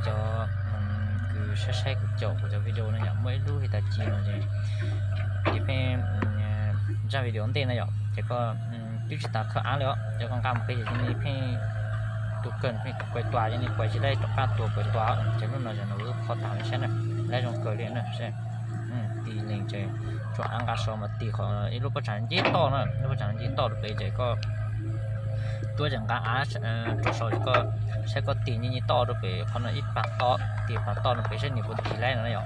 Cov kws saib saib kuv caum kuv cov video no yom, muaj ib lub has tas ci no ces, ces pheej zaj video ntej no yom, ces koj twb tsis tas khawb av li os, ces koj nqa mus pem ces cia li pheej tus kawg pheej kuais tuas, cia li kuais tsis laib rov qab tuas kuais tuas, ces lub no yog no lub qhov tas li saib na, laib zoo kawg li na. Tis lees ces tsuas av nqa so mas tis qhov ib lub pob tsav nce toj na, lub pob tsav nce toj rau pem ces koj tuab ces nqa av rau saud ces koj saib koj tis nce nce toj rau pem qhov no ib pas toj, tis pas toj no pem saib nws puas tis laib no na yom.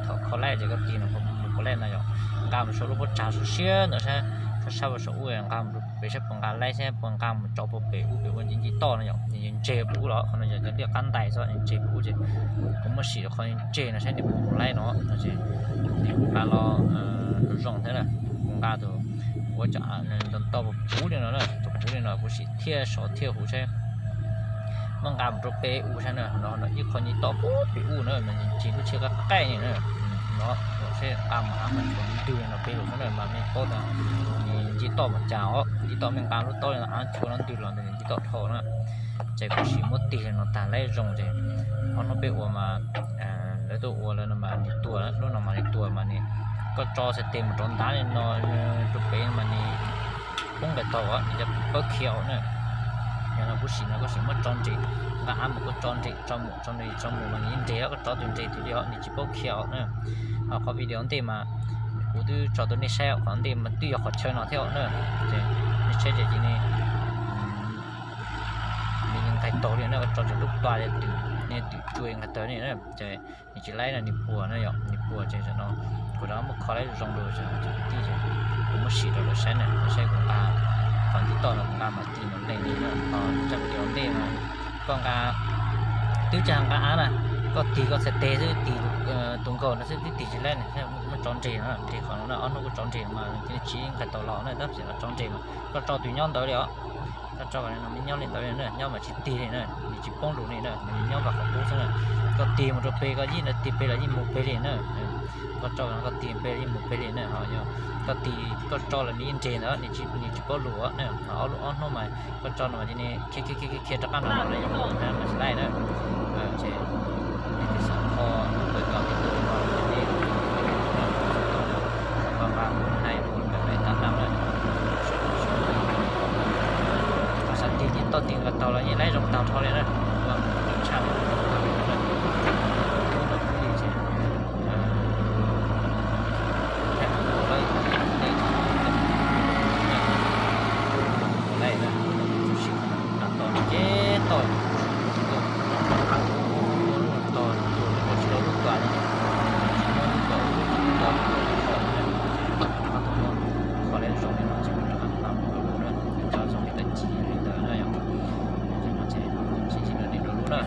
Thaum kho laib ces koj tis nws puas laib no yom. Nqa mus saum lub pob tsav siab siab ntawd saib, sab sab ua saum ub nqa mus pem saib puas nqa laib, saib puas nqa mus tso puag pem ub pem ua nce nce toj no yom, nws yuav ntseg pem ub los qhov no yog cov liaj qab ntais xwb, nws ntseg pem ub ces kuv muab sim rau qhov nws ntseg no saib nws puas mus laib no. Ces nws kuj nqa los zoo thiab na, kuv nqa tus ua cov av ntau ntau puv puv li no na, puv puv li no kuv sim thiaj sov thiaj huv saib. Muab nqa mus rau pem ub saib na, no no ib qho nce toj puag pem ub na, mas nws tsis lub tsheb qab qaij ni na. No saib nqa mus av mas ntws no pem lawm xwb na, mas mej paub tas nce toj mas cas os, nce toj mej nqa lub taub av chua no ntws los ntawd nce toj dhau na. Ces kuv sim muab tig li no tag laib zoo ces ob hnub peb ua mas lawv tuaj ua lawm no mas nws tuag, lub no mas nws tuag mas nws, koj tso txhais tes mus rau ntav li no rau pem mas nws poob nqes taug, nws cov paub khiav na. Yog no kuv sim no koj sim muab tso nres, nqa av mus koj tso nres, tso mus tso nres tso mus mas nws nres, koj tso tus nres tus li os nws tsis paub khiav na. Ho qhov video ntej mas kuv twb tso rau nej saib, qhov ntej mas twb yog qhov chaw no thiab na. Ces nej saib ces cia li nws nqes taug li na, koj tso ces lub tua li twm, twm tsua nqes taug li na. Ces nws tsis laib no nws puas na yom, nws puas ces zaum no kuv rov muab kho laib zoo dua ces kwv tij ces kuv muab sim rau lawv saib na, lawv saib kuv nqa qhov nce toj no kuv nqa mas tig mus lees li na. Ho zaj video ntej mas koj nqa, twb tsis nqa av na, koj tig koj txhais tes xwb, tig tus nkaus no xwb twb tig tsis laib na. Muab tso nres no, nres qhov no na, ob hnub kuj tso nres mas cia li tsis nqes taug los na, tab sis tso nres mas koj tso tus nyob ntawd li os. Koj tso no nyob li ntawd li na, nyob mas tsis tig li na, nws tsis poob lus li na, nws nyob nkaus qhov qub xwb na. Koj tig mus rau pem, koj yeej tig pem los yeej mus pem li na. Koj tso no koj tig pem los yeej mus pem li na. Ho yog koj tig, koj tso los nws yeej nres ntawd, nws tsis paub lus na. Ho ob lub ob hnub mas koj tso no mas cia li khiav khiav khiav rov qab no los mas tsis laib na. Ces nej tig xov kho ua tau tus no, qhov nqa nqa mus hais ua pem pem tab nab na. Koj xav tig nce toj tig nqes taug los yeej laib zoo tag nrho li na. Ua tshaj tag li na. Ub no kuj li ces thaij mus ua laib, ua laib na, tab tom ces toj, toj tus ua tsis tau lub tua li, tsis muab lub tua, lub tua tua qhov na, qhov laib zoo li no ces rov qab nqa mus rau lawv na, cov zoo li tawm ci li ntawd na yom. Ces no ces sib ntsib dua nej rau lub na.